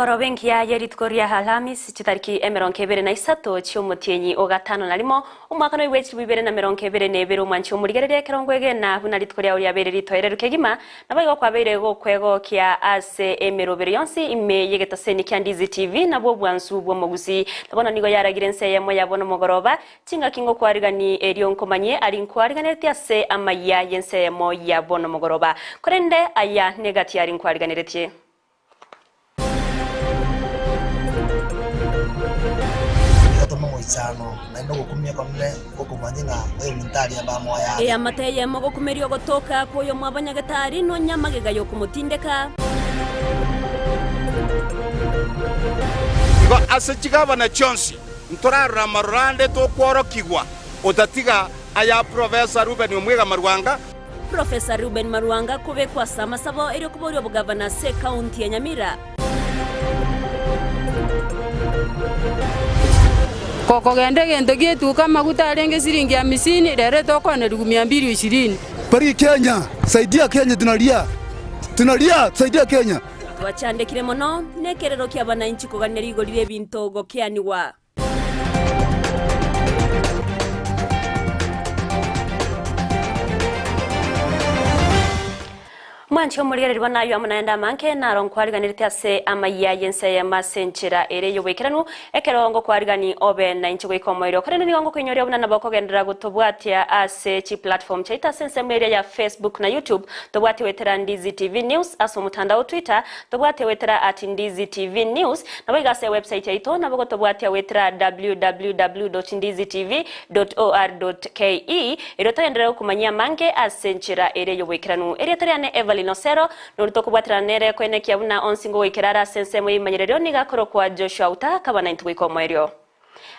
Emegoroba engiya ye rituko ria Alhamisi, chitariki 23 chi'omotienyi o gatano na rimo, omwaka noi bwe chilifu ibere na 21, omwanchi omorigereria ekerongo egena buna rituko riao riabeire ritoereru kegima, naboigo kwabeire gokwegokia ase emerobero yonsi ime y'egetaseni kia Ndizi TV nabwo obwansu bw'omogusi. Na bono nigo yaragire ense eyemo ya bono mogoroba, chingaki ngokwarigani erio nkomanyie aria nkwariganeretie ase amayia y'ense eyemo ya bono mogoroba. Korende aya negati aria nkwariganeretie. Nigo tore nomoichano, naende ogokumia okonene gokomanya ng'a oyominto aria mbamoyo are. Eamate eyemo gokumeria ogotoka kw'oyomwabanyagetari nonya amagega y'okomotindeka. Igo ase chigavana chionsi ntorarore amaroro ande tokworokigwa, otatiga aya Professor Reuben Omwega Marwanga. Professor Reuben Marwanga kobekwa ase amasabo erio koboria obogavana ase ekaunti ya Nyamira. Gokogenda egento gi'etuka amaguta arenge siringi hamisini, rero etokooneriwa mia mbili ishirini. Bariki Kenya, saidia Kenya tunalia, tunalia, saidia Kenya. Twachandekire mono nekerero ki'abanainchi kogania rigori ri'ebinto gokeanigwa. Mwanche omorigereria bono ayio amo naende amange, naro nkwariganerete ase amayia y'ense eyemo ase enchera ere y'oboikeranu, ekero ngokwarigani obe nainche goika omoerio. Korende nigo ngokoinyoria buna nabo okogenderera gotobwatia ase chiplatform chiaito ase ensemo eria ya Facebook na YouTube, tobwatie goetera Ndizi TV News, ase omotandao Twitter, tobwatie goetera at Ndizi TV News, Naboigo ase ewebsite yaito nabo gotobwatia goetera www.ndizitv.or.ke erio togenderere gokomanyia amange ase enchera ere y'oboikeranu. Erieta riane Evelyn Osero, noria tokobwaterana nere koenekia buna onsi ngogoikera are ase ensemo y'ebimanyererio nigo akorokwa Joshua Uta akaba naintwe goika omoerio.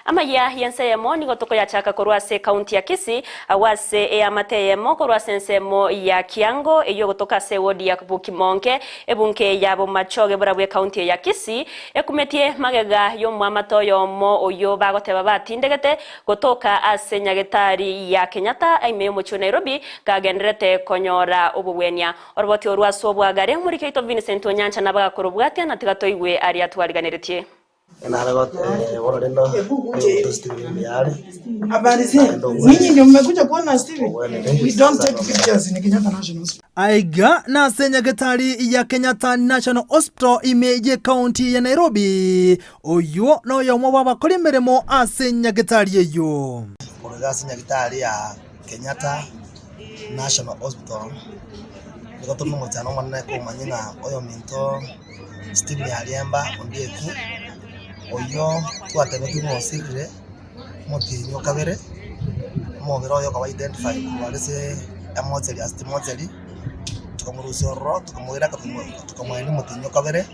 Amayia y'ense eyemo nigo tokoyachaka korwa ase ekaunti ya Kisii, agwo ase eamate eyemo korwa ase ensemo ya Kiango eyio egotoka ase ewodi ya Bokimonge, ebunge ya Bomachoge borabwo ekaunti eye ya Kisii, ekumetie magega y'omoamate oyomo oyio bagoteba batindegete gotoka ase nyagetari ya Kenyatta ime y'omochie o Nairobi kagendererete konyora obogwenia. Oroboti orwo ase obwagare, omoriki oito Vincent Onyancha nabagakorobwatia na tiga toigwe aria twariganeretie. Aiga nase nyagetari ya Kenyatta National Hospital ime y'ecounty ya Nairobi, oyio noyomo bw'abakori emeremo ase nyagetari eyio. Korwa iga ase nyagetari ya Kenyatta National Hospital, nigo tore nomochando omonene komanya ng'a oyominto Stephen Ariemba Ondieki, oyio twatebetie ng'a osirire omotienyi o kabere, omobere oye okaba identified korwa ase emocheri ase chimocheri, tokamorusia ororo tokamoira tokamoenia omotienyi o kabere,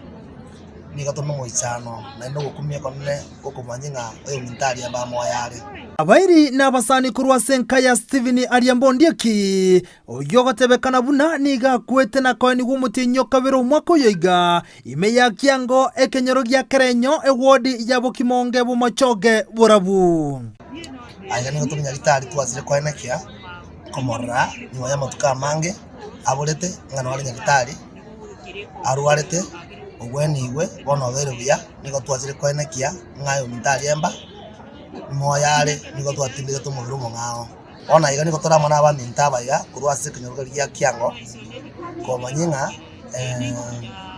nigo tore nomoichano naende ogokumia okonene gokomanya ng'a oyominto Ariemba amoyo are. Abairi na abasani korwa ase enka ya Stephen Ariemba Ondieki, Oyio ogotebekana buna nigo akwete na koenigwa omotienyi o kabere omwaka oyo iga, ime ya Kiango, ekenyoro gia Kerenyo, ewodi ya Bokimonge bw'Omochoge borabu. Aiga nigo tore nyagetari twachire koenekia komorora nyuma y'amatuko amange aborete ng'a nore nyagetari arwarete ogwenigwe bono obeire buya, nigo twachire koenekia ng'a aye ominto ariemba moyo are nigo twatindegete omobere omong'ao. Bono aiga nigo tore amo nabaminto abaya korwa ase ekenyoro keria gia kiango, komanyia ng'a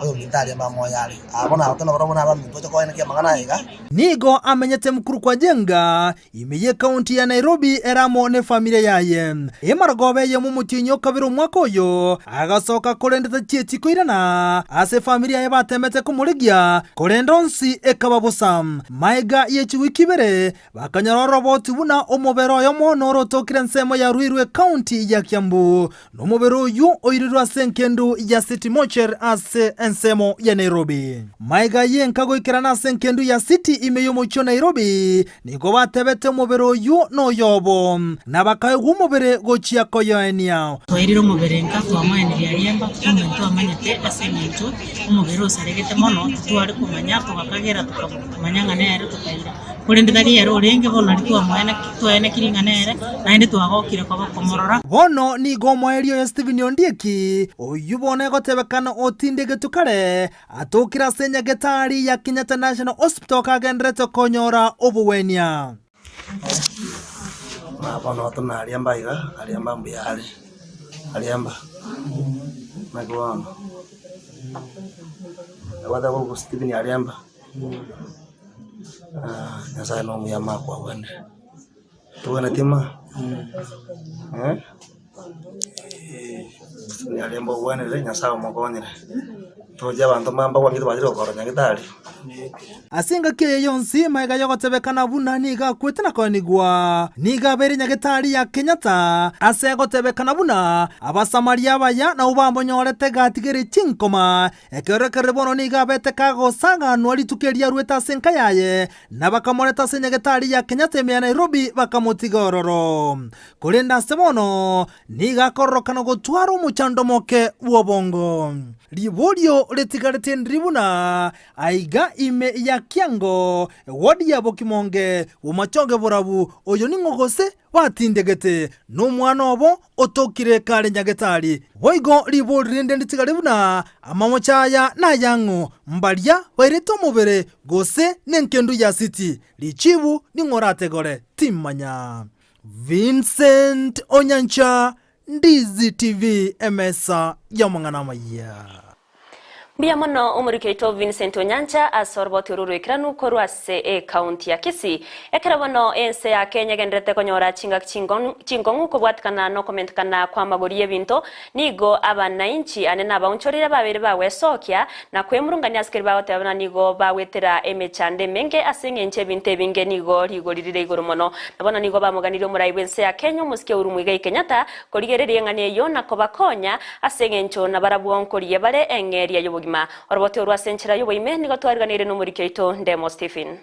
oyominto aria mbamoyo are. Aba bono aba nabarabwo nabaminto gocha koenekia amang'ana aya iga. Nigo amenyete mkuru kwa Njenga, ime y'ekaunti ya Nairobi ere amo nefamilia yaye. Emarogoba eyemo omotienyi o kabere omwaka oyo, agasoka korende tachieti koirana ase efamilia yaye batemete komorigia, korende onsi ekaba bosa. Maega ye chiwiki ibere, Bakanyora oroboti buna omobere oyomo norotokire ensemo ya Ruiru ecounty ya Kiambu, na omobere oyio oirirwe ase enkendu ya City Mortuary ase ensemo ya Nairobi. Magega y'enka goikerana ase enkendu ya City ime y'omochie o Nairobi, nigo batebete omobere oyio noyobo, na bakaegwa omobere gochia koyoenia. Twairire omobere nka twamoenirie ariemba, kumbe ntwamanyete ase eng'encho omobere osaregete mono, titware komanya togakagera tokamanya ng'a nere tokaira. Korende tari ere orenge bono nario twaenekire ng'a nere, naende twagokire koba komorora. Bono nigo omoerio oyo Stephen Ondieki, oyio bono egotebekana otindegetwe. kare atokire ase enyagetari ya Kenyatta National Hospital kagendererete konyora obogwenia. Buna bono tuna ariamba iga, ariamba mbuya are, ariamba, naki bono, nabwate korokwa Stephen Ariamba, Nyasaye na omuya amakwabwanire, tobwenereti ma? Stephen Ariamba obwanire, Nyasaye omokonyire, tochi abanto mbabwangete bachire gokorora nyagetari. Ase engaki eye yonsi magega y'ogotebekana buna nigo akwete na koenigwa, nigo abeire nyagetari ya Kenyatta ase egotebekana buna Abasamaria abaya nabwo bamonyorete gatigere chinkoma. Ekero ekerore bono nigo abete kagosaganwa rituko erio aruete ase enka yaye, na bakamoreta ase nyagetari ya Kenyatta ime ya Nairobi bakamotiga ororo. Korende ase bono nigo akororokana gotwara omochando omoke bw'obongo. Riborio ritigarete ndiri buna Aiga ime ya kiango, ewodi ya bokimonge, bomachoge borabu, oyo ning'o gose batindegete, nomwana obo otokire kare nyagetari. Boigo ribori rinde nditigare buna amamocho aya nayang'o, mbaria bairete omobere gose nenkendu ya siti, richibu ning'o orategore timanya. Vincent Onyancha, Ndizi TV, emesa y'amang'ana amaya. Mbuya mono omoriki oito Vincent Onyancha ase oroboti oru rw'ekeranu korwa ase ekaunti ya Kisii. Ekero bono ense ya Kenya egendererete konyora chingaki chinkong'u kobwatikana nokomentekana kw'amagori y'ebinto, nigo abanainchi ane nabaonchorire babeire bagwesokia na kwemurungania ase keria bagoteba buna nigo bagwetera emechando emenge ase eng'encho ebinto ebinge nigo rigori rire igoro mono. Na bono nigo bamoganirie omorai bw'ense ya Kenya omosike Uhuru Muigai Kenyatta korigereria eng'ana eyio na kobakonya Ase engencho nabarabwo nkoria bare eng'eria y'obogima. Orobote orwo ase enchera y'oboime nigo twariganeire nomoriki oito Ndemo Stephen.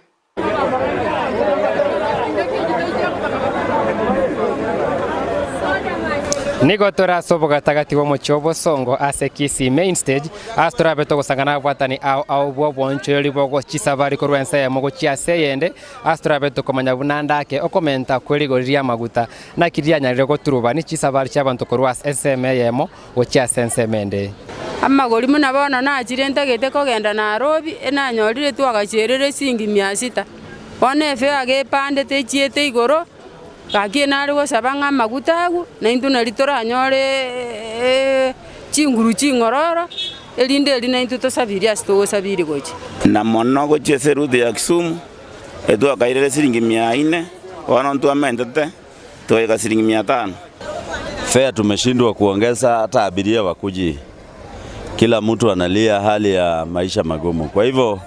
Nigo tore ase obogatagati bw'omochie o Bosongo ase Kisii Main Stage ase torabe togosangana ababwatani ao ao bw'obonchoreri bwo chisabari korwa ense eyemo gochia ase eyende ase torabe tokomanya buna ndake okomenta kwe rigori ri'amaguta Naki rianyarire goturuba ne chisabari chi'abanto korwa ase ensemo eyemo gochia ase ensemo ende. Amagori buna bono nachire ntagete kogenda Nairobi, enanyorire twagacherire esiringi mia sita. Bono efare gepandete echiete igoro, gaki nare gosaba ng'a amaguta agwo, naintwe nari toranyore chinguru ching'ororo, erinde eri naintwe tosabirie ase togosabiria gochia. Na mono gochia ase eruti ya Kisumu. Etwakairire siringi mia ine, bono ntwamentete togaika siringi mia tano. Fare tumeshindwa kuongeza hata abiria wakuji, kila mtu analia hali ya maisha magumu. Kwa hivyo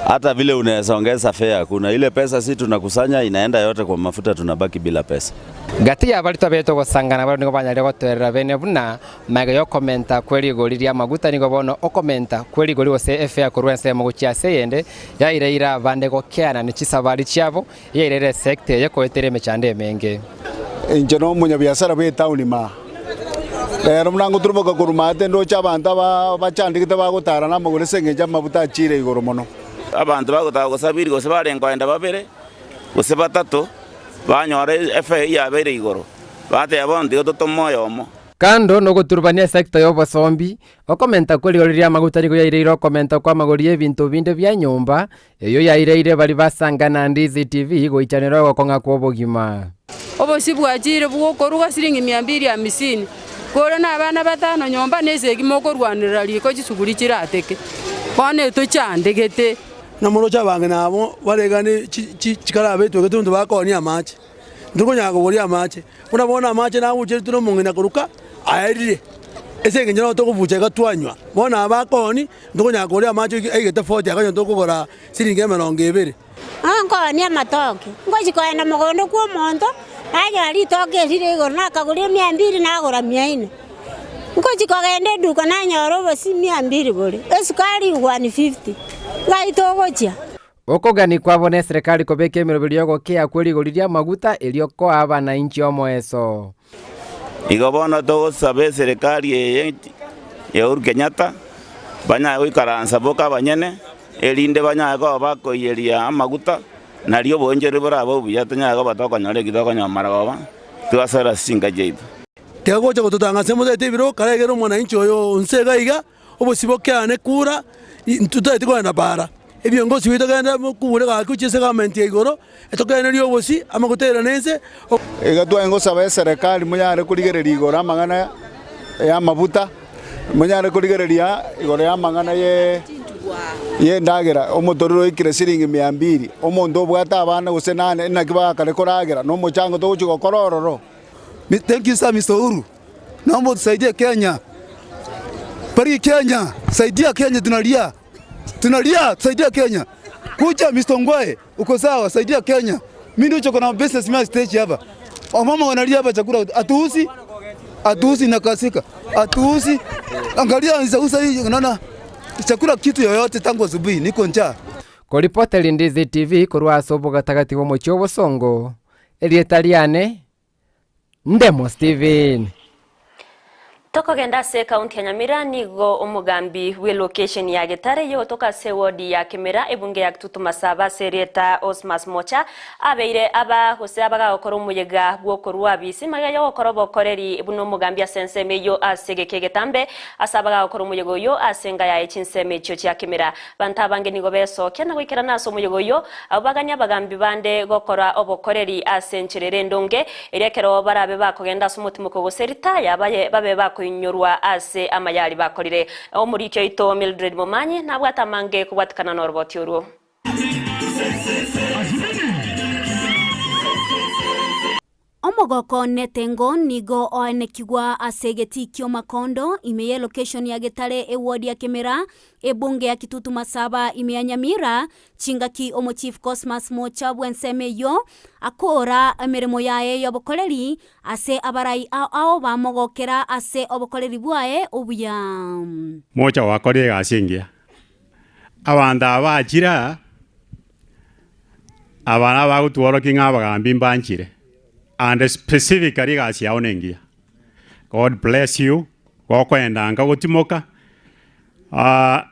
hata vile unaweza ongeza fare, kuna ile pesa si tunakusanya inaenda yote kwa mafuta, tunabaki bila pesa. Gati y'abaria twabete ogosangana barabwo nigo banyarire gotoerera bene buna Magega y'okomenta kwe rigori ri'amaguta nigo bono okomenta kwe rigori gose efea korwa ensemo gochia ase eyende yaireire abande gokeana ne chisabari chiabo, yaireire esekta eye koetera emechando emenge. Inche nomonyabiasara bw'etaoni maa. Rero buna ngoturuboka korwa maate ndoche abanto aba bachandegete bagotara namagoro ase engencho amabuta achiire igoro mono. Abanto bagotaka gosabiri gose barenge kogenda babere, gose batato, banyora efea eyio yabeire igoro, bateba bono tiga totome oyomo. Kando nogoturubania esecta y'obosombi, okomenta kwe rigori ri'amaguta nigo yaireire okomenta kw'amagori y'ebinto binde bia nyomba, eyio yaireire baria basangana Ndizi TV goichanera ogokong'a kw'obogima. Obosio bwachire bw'okoruga siringi mia mbili hamisini, kore nabana batano nyomba na esegi mokorwanerera riko chisuguri chirateke. Bono etochandegete. Namoroche abang'ina abo baregane chikaraba etwegete onto bakoonia amache. Ntokonyara koboria amache, buna bono amache nabucheretwe nomong'ina koruka aerire, ase engencho nabo tokobucha iga twanywa. Bono aba akooni, ntokonyara koboria amache aigete forty akonyora tokogora siringi emerongo ebere. Nkoonia amatoke, ngochia kogenda mogondo kwa omonto, nanyora ritoke eri rire igoro, nakagora emia mbiri nagora mia ine. Ngochia kogenda eduka nanyora obosie mia mbiri bore, esukari 150, ng'ai togochia? Okogania kwabo neserekari kobeka emeroberi y'ogokea kwe rigori ri'amaguta erio koa abanainchi omoeso. Igo bono togosaba eserekari eye ya Uhuru Kenyatta banyare goikaransa boka abanyene, erinde banyare koba bakoiyeria amaguta, nario oboonchoreri borabe obuya tonyare koba tokonyora eki tokonyora marogoba, twasara ase chinka chiaito. Tiga gocha gototanga ase motaete ebirogo, karegere omwananchi oyo onse iga iga. Obosie bokeane kura, ntotagete kogenda bara. Ebiongosi biaito genda mokure gaki gochia ase egovernment ya igoro, etokenerie obosie, amaguta airane inse. Iga twaye ngosaba eserekari monyare korigereria igoro amang'ana y'amabuta, monyare korigereria igoro y'amang'ana y'endagera, omotorero oikire siringi mia mbiri, omonto obwate abana gose nane naki bagakare koragera, na omochango togochia gokora ororo. Thank you sir Mister Uhuru, naomba utusaidie Kenya, bariki Kenya, saidia Kenya tunalia, tunalia, saidia Kenya. Kuja Mister Ongwae, uko sawa, saidia Kenya. Mimi ndio choko na business man stage hapa. Wamama wanalia hapa chakula atuuzi, atuuzi na kasika, atuuzi. Angalia nizauza hii unaona chakula kitu yoyote tangu asubuhi niko njaa. Koripoteri Ndizi TV korwa ase obogatagati bw'omochie obosongo, erieta riane Ndemo Steven. Tokogenda ase ekaunti ya Nyamira nigo omogambi bw'elocation ya Getare yogotoka ase ewodi ya Kimera ebunge ya Kitutu Masaba ase erieta Osmas Mocha abeire aba gose abagagokora omoyega bw'okorua abisi magega yogokora obokoreri buna omogambi ase ensemo eyio ase egeka egetambe ase abagagokora omoyega oyio ase enga yaye chinsemo echio chia Kimera. Abanto abange nigo besokia na goikerana ase omoyega oyio, abwo bagania abagambi bande gokora obokoreri ase enchera ere endonge, erio ekero barabe bakogenda ase omotimoko gose ritaya baye babe bakoinyorwa ase amaya aria bakorire. Omoriki oito Mildred Momanyi nabwate amange kobwatikana noroboti orwo. Omogoko netengo nigo oenekigwa ase egetii ki'omakondo ime y'elocation ya Getare eward ya Kemera, ebunge ya Kitutu Masaba ime ya Nyamira, chingaki omochief Cosmas Mocha bw'ensemo eyio akoora emeremo yaye y'obokoreri ase abarai ao ao bamogokera ase obokoreri bwaye obuya. Mocha gwakorire egasi engiya. Abanto aba bachire aa, Aba nabagotworokia ng'a abagambi mbanchire, and specifically egasi yao nengiya. God bless you, gokoenda nka gotimoka,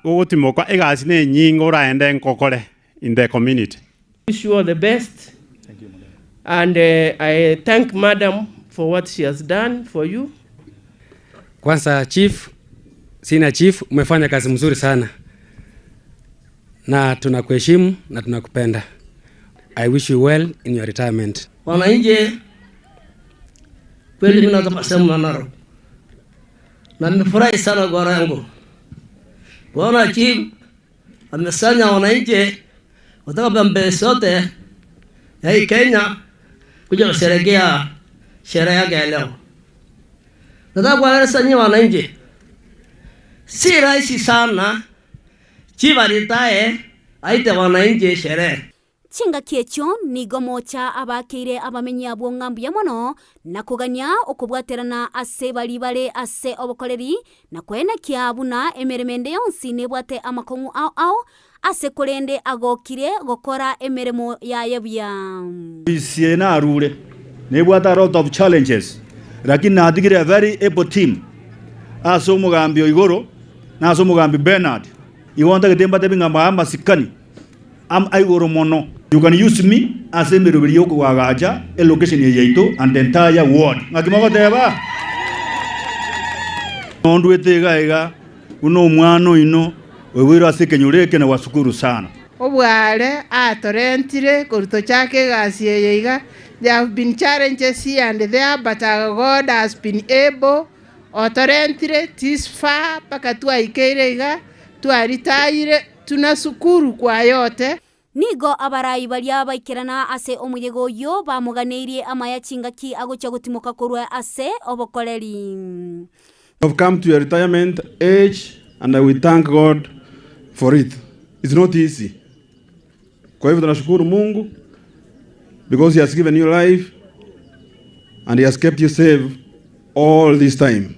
gogotimoka egasi nenyinge oraende nkokore in the community. Wish you all the best and I thank madam for what she has done for you. Kwanza chief, senior chief, umefanya kazi mzuri sana na tunakuheshimu na tunakupenda. I wish you well in your retirement. Wananchi, kweli mimi natoka sehemu ya Narok na nimefurahi sana kwa roho yangu kuona chief amesanya wananchi kutoka pembe zote ya hii Kenya kuja kusherehekea sherehe yake ya leo. Nataka kuwaeleza nyinyi wananchi, si rahisi sana chief alitae aite wananchi sherehe. Chingaki echio nigo mocha abakeire abamenyi abwo ng'a mbuya mono, na kogania okobwaterana ase baria bare ase obokoreri, na koenekia buna emeremo ende yonsi nebwate amakong'u ao ao, ase korende agokire gokora emeremo yaye buya. Ise narure, nebwate a lot of challenges, lakini natigire a very able team ase omogambi o igoro na ase omogambi Bernard. Igo ntagete mbatebi ng'a mbae amasikani am aigoro mono. You can use me ase emeroberi y'okoagacha elocation eye yaito and the entire ward. Ng'aki mogoteba? Nondwete iga iga buna omwana oino oiboirwe ase ekenyoro eke na gwasukuru sana. Obware atorentire korwa tochake egasi eye iga, there have been challenges here and there but our God has been able, otorentire this far mpaka twaikeire iga, twaritayire, tunasukuru kwa yote. Nigo abarai baria baikerana ase omoyega oyio bamoganeirie amaya chingaki agochia gotimoka korwa ase obokoreri. You have come to your retirement age and we thank God for it. It's not easy. Kwa hivyo tunashukuru Mungu because he has given you life and he has kept you safe all this time.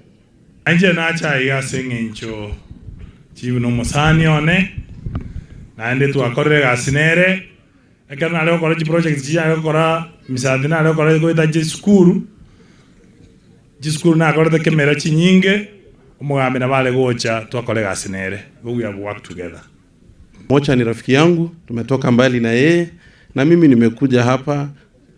Inche nache aiga ase engencho chief nomosani one, naende twakorire egasi nere, ekero nare gokora chiproject chiria nare gokora misati nare gokora goeta chisukuru, chisukuru nakorete kemera chinyinge, omogambi nabo are gocha twakora egasi nere, igo we have worked together. Mocha ni rafiki yangu, tumetoka mbali na yeye, na mimi nimekuja hapa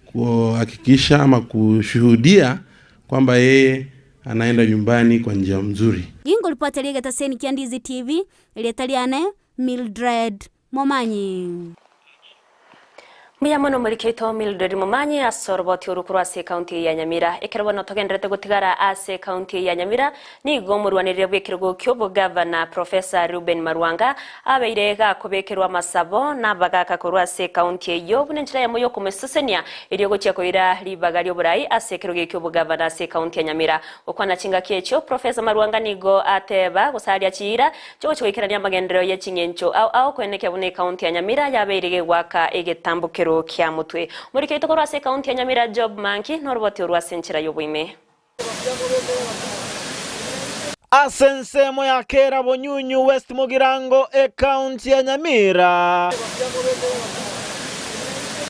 kuhakikisha ama kushuhudia kwamba yeye anaenda nyumbani kwa njia mzuri. Ginkoripota egetaseni kia Ndizi TV, erieta riane Mildred Momanyi. Mbuya mono morike oito Mildred Momanyi ase oroboti oru korwa ase ekaunti ya Nyamira. Ekero bono togenderete gotigara ase ekaunti ya Nyamira, nigo omorwanereri bw'ekerogo kia obogavana Professor Reuben Marwanga abeire gakobekerwa amasabo nabagaka korwa ase ekaunti eyio buna enchera eyemo yokomosesenia erio gochia koira ribaga rioborai ase ekerogo ekio obogavana ase ekaunti ya Nyamira. Gokwana chingaki echio, Professor Marwanga nigo ateba gose aria chiira chigochia goikerania amagenderero ye ching'encho ao ao koenekia buna ekaunti ya Nyamira yabeire gegoaka egetambokero kia motwe. Omoriki oito korwa ase ekaunti ya Nyamira Job Manki noroboti orwo ase enchera y'oboime. Ase ensemo ya kera Bonyunyu West Mugirango ekaunti ya Nyamira.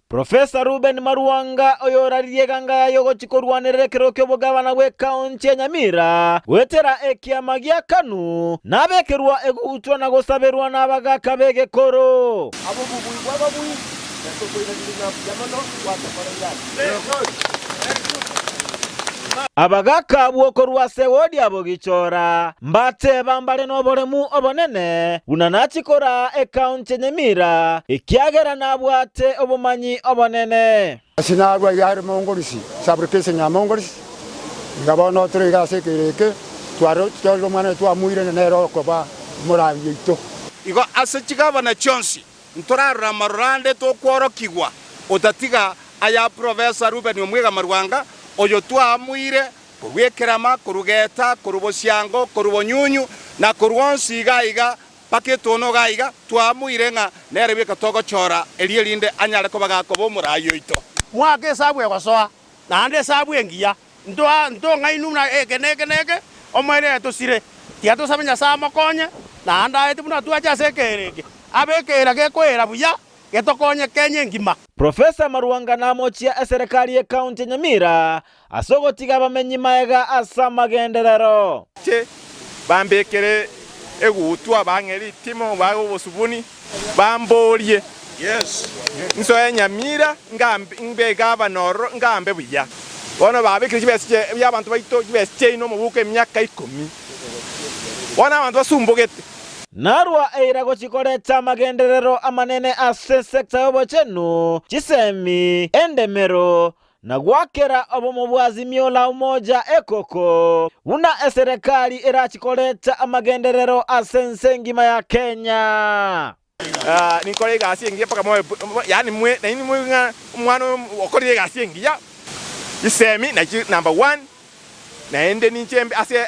Professor Reuben Marwanga oyoraririe eganga yaye ogochia korwanerera ekerogo ki'obogabana bw'ekaunti ya Nyamira goetera ekiama gia Kanu nabekerwa egutwa na gosaberwa nabagaka b'egekoro. Abagaka abwo korwa ase wodi ya Bogichora mbateba mbare noboremu obonene buna nachie koraa ekaunti ya Nyamira, ekiagera nabwate obomanyi obonene. Ase narua iga are mongorisi, sub-location ya mongorisi, iga bono tore iga ase ekeiro eke, twarorire omwana oyo twamoirania nere okoba omorangi oito. Igo ase chigavana chionsi Ntorarore amaroro ande tokworokigwa, otatiga aya Professor Reuben Omwega Marwanga, oyo twaamuire korwa ekerama, korwa Geta, korwa Bosiango, korwa Bonyunyu, na korwa onsi iga iga mpaka etono iga iga, twaamuire ng'a nere bweka togochora erio erinde anyare koba gakoba omoraai oito. Mwake esabu egosoa, naende esabu engiya, ntong'ainwe buna eke na eke na eke, omoerio oye tosire. Tiga tosabe Nyasae amokonye, naende aete buna twache ase ekeero eke, abe ekeera gekoera buya, getokonye Kenya engima. Professor Marwanga namochia eserekari y'ecounty ya Nyamira ase ogotiga abamenyi maega ase amagenderero. Inche bambekere egutwa, bang'e ritimo, bae obosubuni, bamborie, Nsoe Nyamira mbe gavana ororo, ngambe buya. Bono babekire chibesa chi'abanto baito, chibesa chiaino omobuko emiaka ikomi. Bono abanto basumbogete. Narua eira gochia koreta amagenderero amanene ase sector y'obochenu, chisemi, endemero, na gwakera obomo bwa Azimio la Umoja ekoko, buna eserekari erachi koreta amagenderero ase ense engima ya Kenya. Ninkore egasi engiya mpaka mobe, yaani mwe nainwe moigwe ng'a omwana oyo okorire egasi engiya. Chisemi nachi number one, naende ninche mbe ase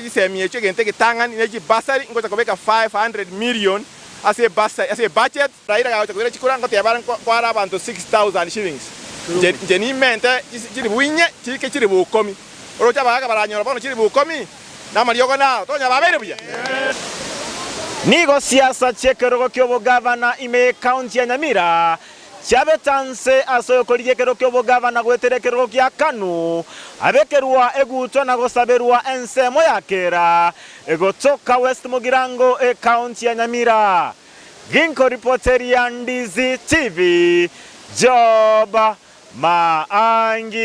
chisemi echio egento egetang'ani ne chibasari ngocha kobeka 500 million ase ebasari ase ebudget. Raila gagocha koira chikura ngoteba are nkoare abanto 6000 shillings inche inche nimente chilifu inye chike chilifu ikomi. Oroche abagaaka baranyora bono chilifu ikomi namariogo naro tonya babeire buya. Nigo siasa chi'ekerogo ki'obogavana ime y'Ekaunti ya Nyamira chiabetanse ase oyokorigia ekerogo ki'obogavana goetera ekerogo gia Kanu, abekerwa egutwa na gosaberwa ensemo ya Kera egotoka West Mugirango Ekaunti ya Nyamira. Ginkoripoteria Ndizi TV, Job Maangi.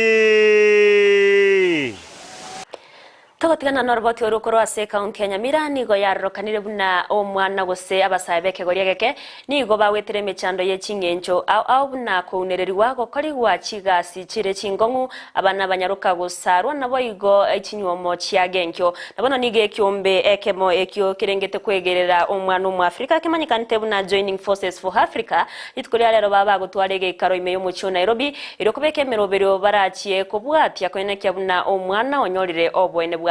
Togotigana noroboti oru korwa ase ekaunti ya Nyamira nigo yarorokanire buna omwana gose abasae b'ekegori egeke nigo bagwetera emechando ye ching'encho ao ao buna kounererigwa gokorigwa chigasi chire chingong'u abana banyaroka gosarwa naboigo chinywomo chiagenkio. Na bono nigo ekiombe ekemo ekio kerengete kwegerera omwana Omoafrika kemanyekanete buna Joining Forces for Africa rituko ria rero baba bagotwara egeikaro ime y'omochie o Nairobi erio kobeka emeroberio barachie kobwatia koenekia buna omwana onyorire oboene bwaye.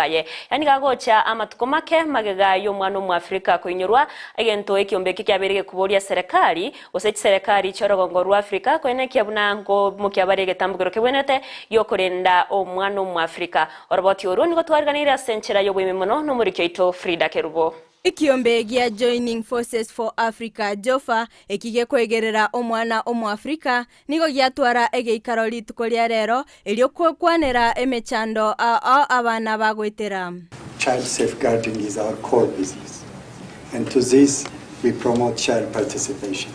Yaani gagocha amatuko make magega y'omwana Omoafrika koinyorwa egento ekiombe ekio kiabeire gekuboria serekari gose chiserekari chi'orogongo rwa Afrika koenekia buna nkomokia bare egetambokero kebwenerete giokorenda omwana Omoafrika. Oroboti orwo nigo twariganeire ase enchera y'oboime mono nomoriki oito Frida Kerubo. Ekiombe gia Joining Forces for Africa, JOFA, eki gekoegerera omwana Omoafrika, nigo giatwara egeikaro rituko ria rero erio gokwanera emechando ao ao abana bagoetera. Child safeguarding is our core business and to this we promote child participation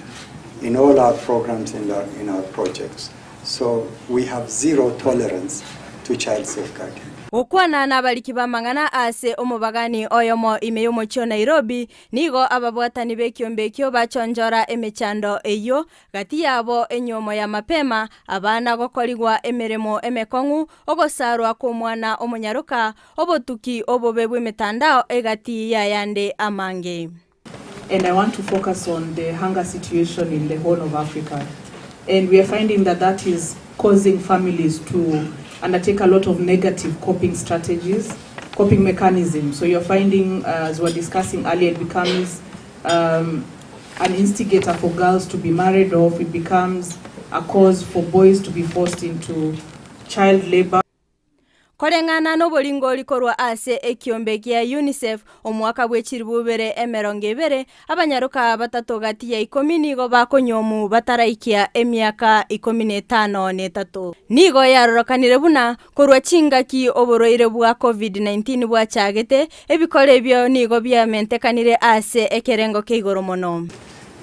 in all our programs and our, in our projects. So we have zero tolerance to child safeguarding. Gokwana nabariki b'amang'ana ase omobagani oyomo ime y'omochie o Nairobi, nigo ababwatani b'ekiombe ekio bachonchora emechando eyio, gati yabo enyuomo ya mapema, abana gokorigwa emeremo emekong'u, ogosarwa kw'omwana omonyaroka, obotuki obobe bw'emetandao egati y'ayande amange. And I want to focus on the hunger situation in the Horn of Africa. And we are finding that that is causing families to undertake a lot of negative coping strategies, coping mechanisms. So you're finding, uh, as we were discussing earlier, it becomes um, an instigator for girls to be married off. It becomes a cause for boys to be forced into child labor. Koreng'ana noboringori korwa ase ekiombe gia UNICEF omwaka bwe chilifu ibere emerongo ebere, abanyaroka batato gati ya ikomi nigo bakonywomu bataraikia emiaka ikomi na etano na etato. Nigo yarorokanire buna korwa chingaki oborwaire bwa Covid-19 bwachagete, ebikoro ebio nigo biamentekanire ase ekerengo kia igoro mono.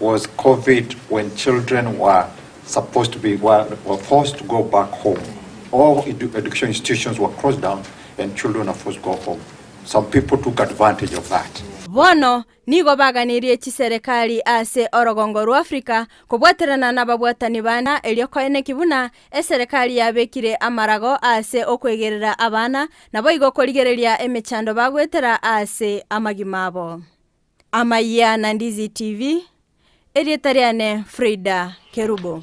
Was Covid when children were supposed to be were, were forced to go back home. All edu education institutions were closed down and children were forced to go home. Some people took advantage of that. Bono nigo baganirie chiserekari ase orogongo rw'Afrika kobwaterana nababwatani bana erio koeneki buna eserekari yabekire amarago ase okwegerera abana naboigo korigereria emechando bagoetera ase amagima abo. Amayia na Ndizi TV, Erieta riane Frida Kerubo.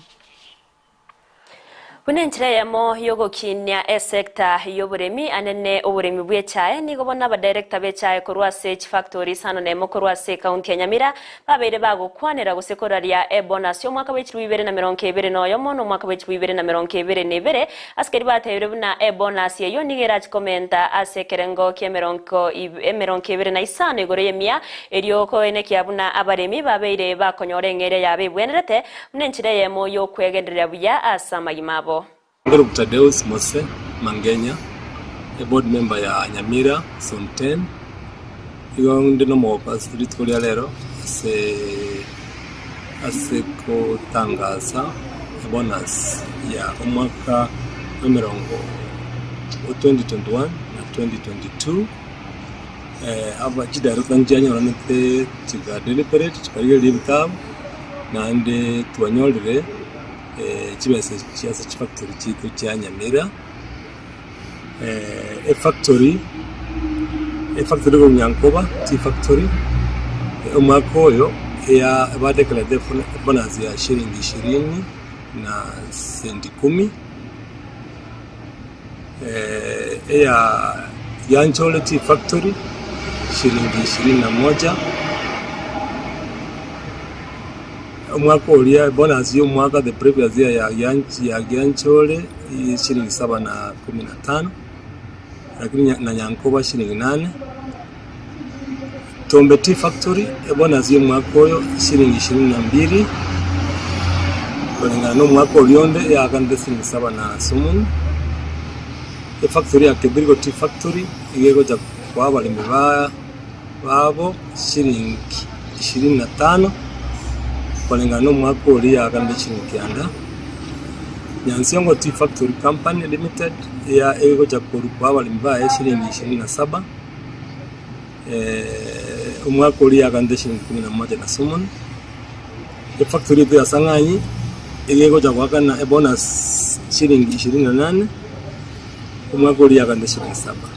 Buna enchera eyemo y'ogokinia esecta y'oboremi anene oboremi bw'echae, nigo bono abadirector b'echae korwa ase chifactory isano nemo korwa ase ecounty ya Nyamira babeire bagokwanera gose koraria ebonus y'omwaka bw'echilifu 2021 na omwaka bw'echilifu 2022 ase keria batebire buna ebonus eyio nigo erache komenta ase ekerengo ki'emerongo 25 igoro y'emia erio koenekia buna abaremi babeire bakonyora eng'eria yabo ebwenerete Buna enchera eyemo y'okwegendereria buya ase amagima abo. Ngorokwa Tadeus Mose Mangenya, e board member ya Nyamira Zone 10. Igo nde nomogoko ase rituko ria rero ase ase kotangasa ebonus ya omwaka bwa emerongo o 2021 na 2022. Aba chidirector nchianyoranete chiga deliberate chikarigereria ebitabu naende twanyorire chibesa echi ase chifactory chiaito chia Nyamira. Efactory, efactory korwa Nyankoba tea factory, omwaka oyo eya ba declared ebonus ya shilingi ishirini na senti kumi. Eya Yanchore Tea Factory shilingi ishirini na moja, omwaka oria bonus ya omwaka the previous year ya ya Gianchore shilingi saba na kumi na tano, lakini na Nyankoba shilingi nane. Tombe Tea Factory ebonus ya omwaka oyo shilingi ishirini na mbili, koreng'ana na omwaka oria onde eakanete shilingi saba na sumuni. Efactory ya Kebirigo Tea Factory iga egocha koa abaremi ba babo shilingi ishirini na tano, koreng'ana na omwaka oria yaakanete shilingi kianda. Nyansiongo Tea Factory Company Limited eya egocha korwa koa abaremi baye shilingi ishirini na saba. Omwaka oria yaganete shilingi kumi na moja na sumuni, efactory yaito ya Sang'anyi iga egocha goakana ebonus shilingi ishirini na nane, omwaka oria yaganete shilingi saba.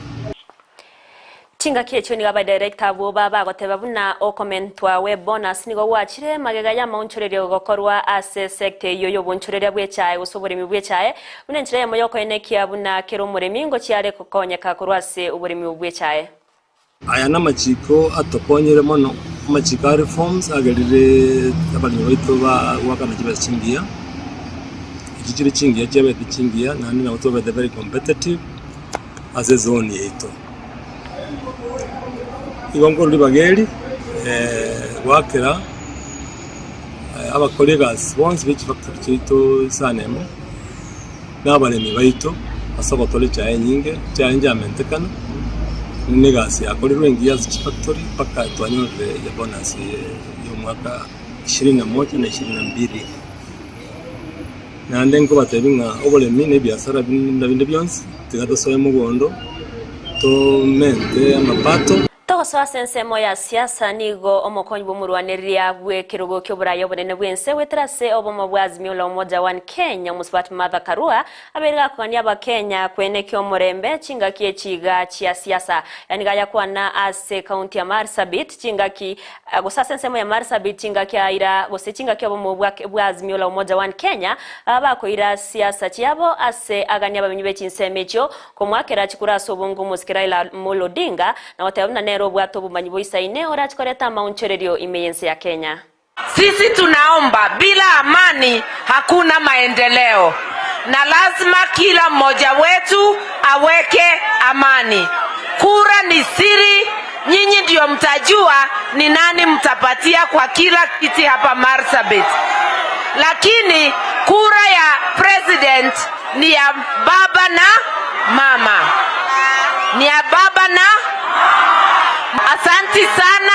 Chingaki echio nigo abadirector abwo bagoteba buna okomentwa gwe bonus nigo gwachire magega y'amaonchorerio gokorwa ase sector eyio y'obonchoreria bw'echae gose oboremi bw'echae buna enchera eyemo y'okoenekia buna kera omoremi ngochia are gokonyeka korwa ase oboremi obwo bw'echae. Aya namachiko atokonyire mono, amachiko a reforms agerire abaremi baito bagoakana chibesa chingiya, echio chire chingiya chiabete chingiya naende nabo twabete very competitive ase ezone yaito. Igo nkorwa ribaga eri goakera abakori egasi bonsi be chifactory chiaito isano emo. na abaremi baito ase ogotora echae enyinge, echae nchiamentekana, buna egasi yakorirwe engiya ase chifactory mpaka twanyorire ebonus eye ya omwaka ishirini na moja na ishirini na mbili. Naende nkobatebia ng'a oboremi na ebiasara binde bionsi, tiga tosoe mogondo. Tomente amapato. Togosoa ase ensemo ya siasa, nigo omokonyi bw'omorwanereria bw'ekerogo ki'oboraia obonene bw'ense goetera ase obomo bwa Azimio la Umoja One Kenya, Omosubati Martha Karua, abeire gakogania Abakenya kwenekia omorembe chingaki echiga chia siasa. Aya nigo ayakwana ase ekaunti ya Marsabit chingaki gose ase ensemo ya Marsabit chingaki aira gose chingaki obomo bwa bwa Azimio la Umoja One Kenya bakoira siasa chiabo ase agania abamenyi be chinsemo echio Komoakera chikura ase obonge omosike Raila Amolo Odinga, na goteba buna nere obwate obomanyi boisaine orache koreta amaonchorerio ime y'ense ya Kenya. Sisi tunaomba bila amani hakuna maendeleo na lazima kila mmoja wetu aweke amani. Kura ni siri, nyinyi ndio mtajua ni nani mtapatia kwa kila kiti hapa Marsabit. Lakini kura ya president ni ya baba na mama, ni ya baba na asanti sana.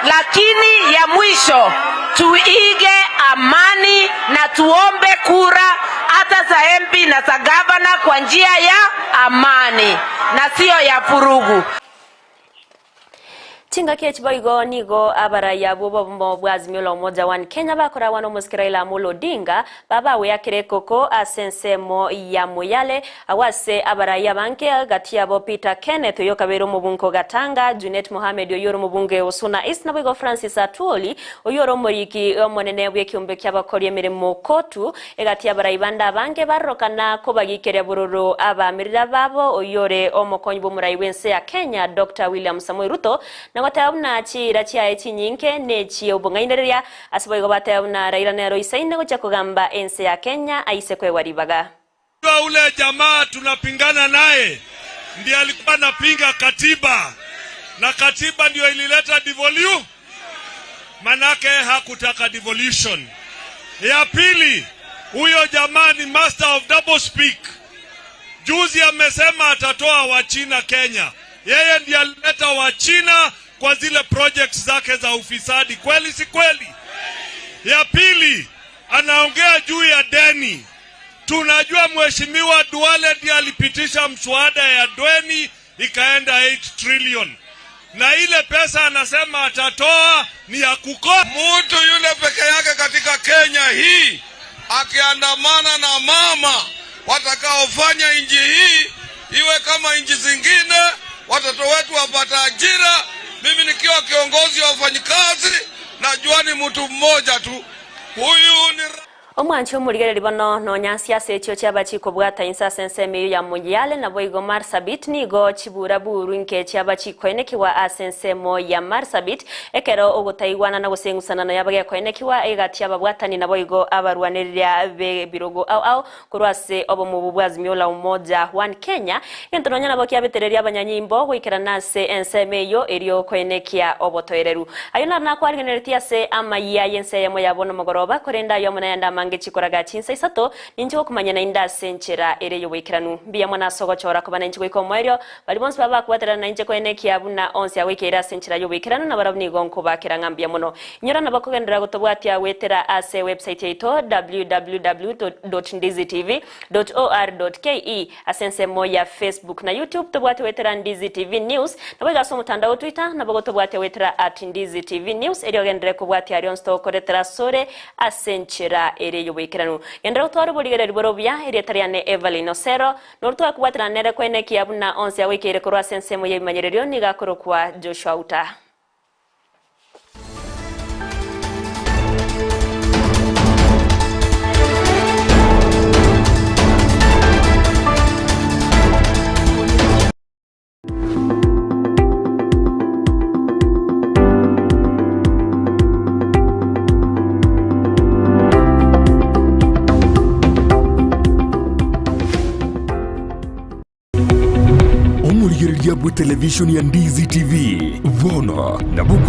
Lakini ya mwisho tuige amani na tuombe kura hata za MP na za gavana kwa njia ya amani na sio ya furugu. Chingaki echi boigo nigo abarai abwo b'obomo bwa Azimio la Umoja One Kenya bakoragwa n'omosike Raila Amolo Odinga babaweakire ekoko ase ensemo ya Moyale agwo ase abarai abange gati yabo Peter Kenneth oyio okabeire omobunge o Gatanga, Junet Mohamed oyio ore omobunge o Suna East naboigo Francis Atwoli oyio ore omoriki omonene bw'ekeombe ki'abakori emeremo COTU Egati y'abarai bande abange barorokana kobagikeria bororo abaamerera babo oyio ore omokonyi bw'omorai bw'ense ya Kenya Doctor William Samoei Ruto na goteba buna chiira chiaye chinyinge nechi'obong'ainereria ase boigo bateba buna Raila nere oisaine gochia kogamba ense ya Kenya aise koegwa ribaga. Unajua ule jamaa tunapingana naye ndiye alikuwa anapinga katiba na katiba ndio ilileta devolution, manake hakutaka devolution. Ya pili, huyo jamaa ni master of double speak. Juzi amesema atatoa Wachina Kenya, yeye ndiye alileta Wachina kwa zile projects zake za ufisadi. Kweli si kweli? Ya pili, anaongea juu ya deni. Tunajua Mheshimiwa Duale ndiye alipitisha mswada ya deni ikaenda 8 trillion, na ile pesa anasema atatoa ni ya kukopa. Mtu yule peke yake katika Kenya hii akiandamana na mama watakaofanya nchi hii iwe kama nchi zingine, watoto wetu wapata ajira. Mimi nikiwa kiongozi wa wafanyikazi najua ni mtu mmoja tu, huyu ni Omwanchi omorigereria bono nonya siasa echio chiaba chikobwata inse ase ensemo eyio ya Moyale naboigo Marsabit nigo chibura-buru inke chiaba chikoenekigwa ase ensemo ya Marsabit ekero ogotaigwanana gose eng'usanano yaba gekoenekigwa egati y'ababwatani naboigo abarwanereria b'ebirogo ao ao korwa ase obomobu bwa Azimio la Umoja One Kenya egento nonya nabo kiabetereria abanyanyimbo goikerana ase ensemo eyio erio koenekia obotoereru. Ayio naro nakwarigeneretie ase amayia y'ense eyemo ya bono mogoroba, korende ayio amo nayande amange chikoraga chinsa isato, ninche gokomanya naende ase enchera ere y'oboikeranu. Mbuya mono ase ogochora koba nainche goika omoerio, baria bonsi babe bakobwaterana nainche koenekia buna onsi agoikeire ase enchera y'oboikeranu, nabarabwo nigo nkobakera ng'a mbuya mono. Inyora nabo kogenderera gotobwatia goetera ase website yaito www.ndizitv. Or.ke ase ensemo ya Facebook na YouTube tobwate goetera Ndizi TV News, naboigo ase omotandao o Twitter nabo gotobwatia goetera at Ndizi TV News erio ogenderere kobwatia aria onsi togokoretera asore ase enchera ere y'oboikeranu. Genderera gotwara oborigereria bore obuya, erieta riane Evelyn Osero, noru twakobwaterana nere koenekia buna onsi agoikeire korwa ase ensemo y'ebimanyererio nigo akorokwa Joshua Uta. Omorigereria bwe televishoni ya Ndizi TV bono nabo.